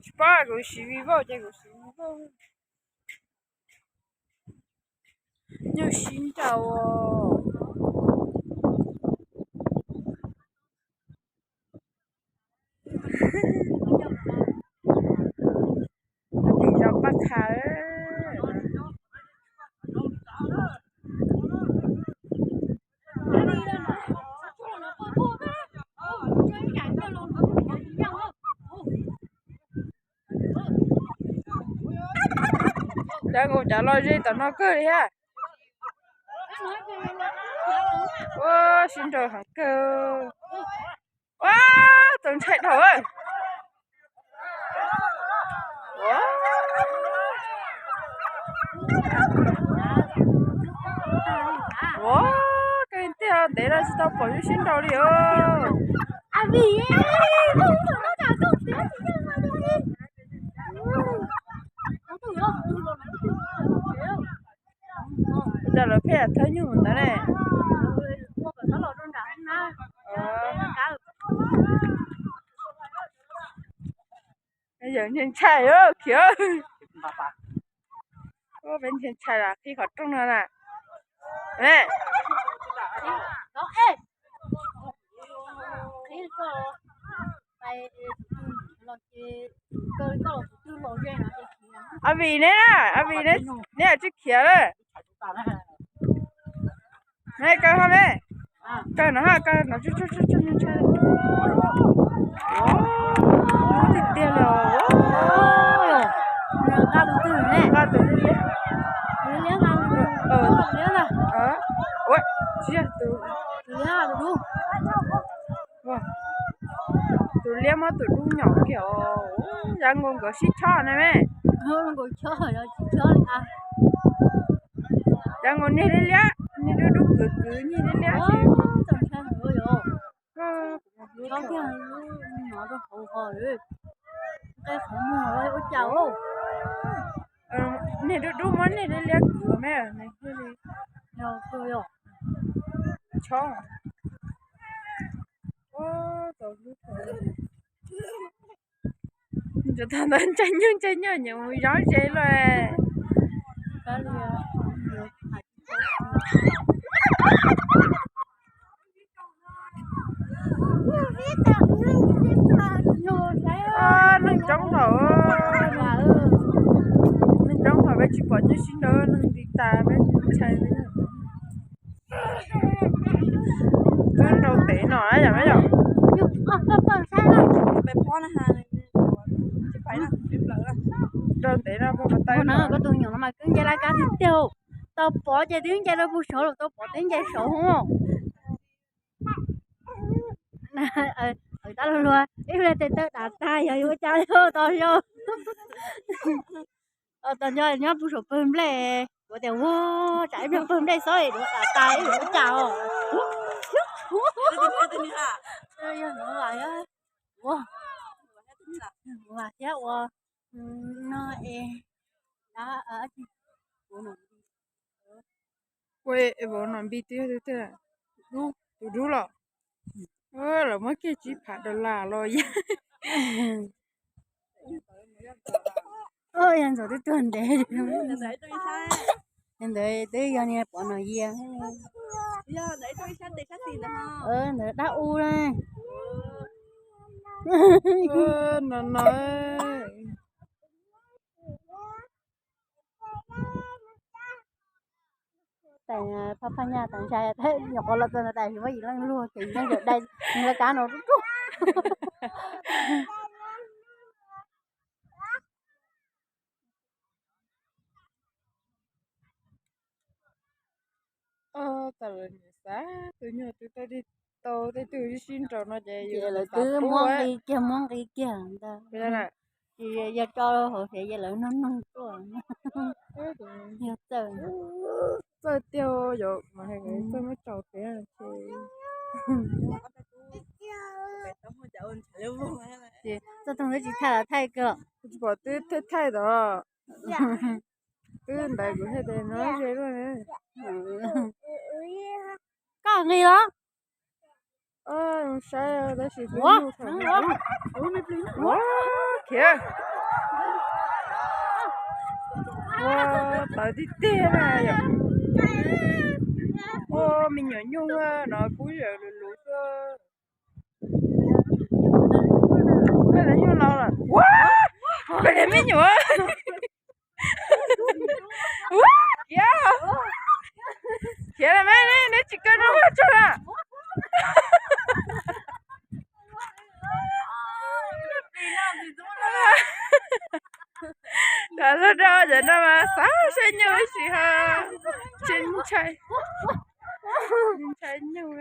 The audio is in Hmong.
Tsis paub, kuv siv Vivo ces kuv siv Vivo. Nyuj sib nraus. Tim zos Paj Qha. Cov nkaus cov los ze tom no kawg li ha. Ua sib nraus heev kawg. Ua, txaus ntshai dhau. Ua, kawg tiag, ntev lawm tsis tau pom nyuj sib nraus li os. Cas lawv pheej thawb nyuj ntawd ne? Yawg ntshai ntshai khiav. Peb ntshai ntshai los qhib qhov rooj no na. Ab Vim neb na, Ab Vim neb, neb tsis khiav lawm. Neb kaw ho me, kaw no ho, kaw no tsuj tsuj tsuj tsuj ntshai. Tiag tiag li os. Nqa tus twg ne? Nqa tus liab. Tus liab nqa tus liab na. Ua, tsis yog tus liab tus dub. Tus liab muab tus dub nyom kiag os. Yog nkaus nkawd sib chob ne me. Nkaus chob yog tsis chob li a. Yog nkaus niag liab liab, niag dub dub kwv kwv niag liab liab. Txaus ntshai heev li os. Chob kiag lub no rau hauv ho, nqe qhov muag ua cas os. Niag dub dub muab niag liab liab kwv me. Yog, yog. Chob. Cov tag ntawd ntshai nyuj ntshai nyuj nyiam mus zov ze luaj. Neeg coob thaum, neeg coob thaum peb tsis pom nyuj sib nraus, neeg nti tas peb ntshai li. Twb nrau ntev no na yom, yom. Nrau ntev no, koj tus nyuam no mas kub nce laj kab tiag tiag. Tau pov ces twb nce rau puag saud los tau pov twb nce saud. Tab luag luag ib pliag tes taw dav tag yog yuav ua cas tau zoo. Tos nco nyob puag saum pawg nplej, kuv tias ua tsam ib pliag pawg nplej xob es duav dav tag ib yuav ua cas os. Yog no thiab ua no es ua vauv no npi twb yog tus dub los. Lawv muab kiag tsib phav dollar los yog. Yog ntxov twb tuag ntev. Ntawd twb yog niag pov no yia. Ntawd dab u na. No no. Tais phaj phaj nyaj tas ntshai, nyuam qhuav los txog ntawd tais muab yim leej luag ces yim leej yawm dai nws lawv kav no rub rub. Oj, tas lawv niam xav tus nyuag twb tau, tau tej tug sib nraus no ces lawv twb muab nqi kiag, muab nqi kiag ntag. Ces yog tso hauv siav ces lawv noog noog tuaj. Yog txawj, txawj tiag, yog mas txawj muab tsaus tiag. Ces txoj toog twb tsis thaij los thaij kawg. Tsis pom twb thaij thaij tod. Twb ntawd kuv thiaj tias no ze luaj. Koj nqis los? Saib tab sis ua, khiav. Ua tawv tiag tiag na yom. Ua me nyuam nyuj no kub yam luv luv xwb. Nyuj no lawm. Ua, peb me nyuam. Khiav, khiav las me, neb tsis kaw no ua tsaug na. Cov lub rau cov no mas xav saib nyuj ib si ha. Tsis ntshai, ntshai nyuj.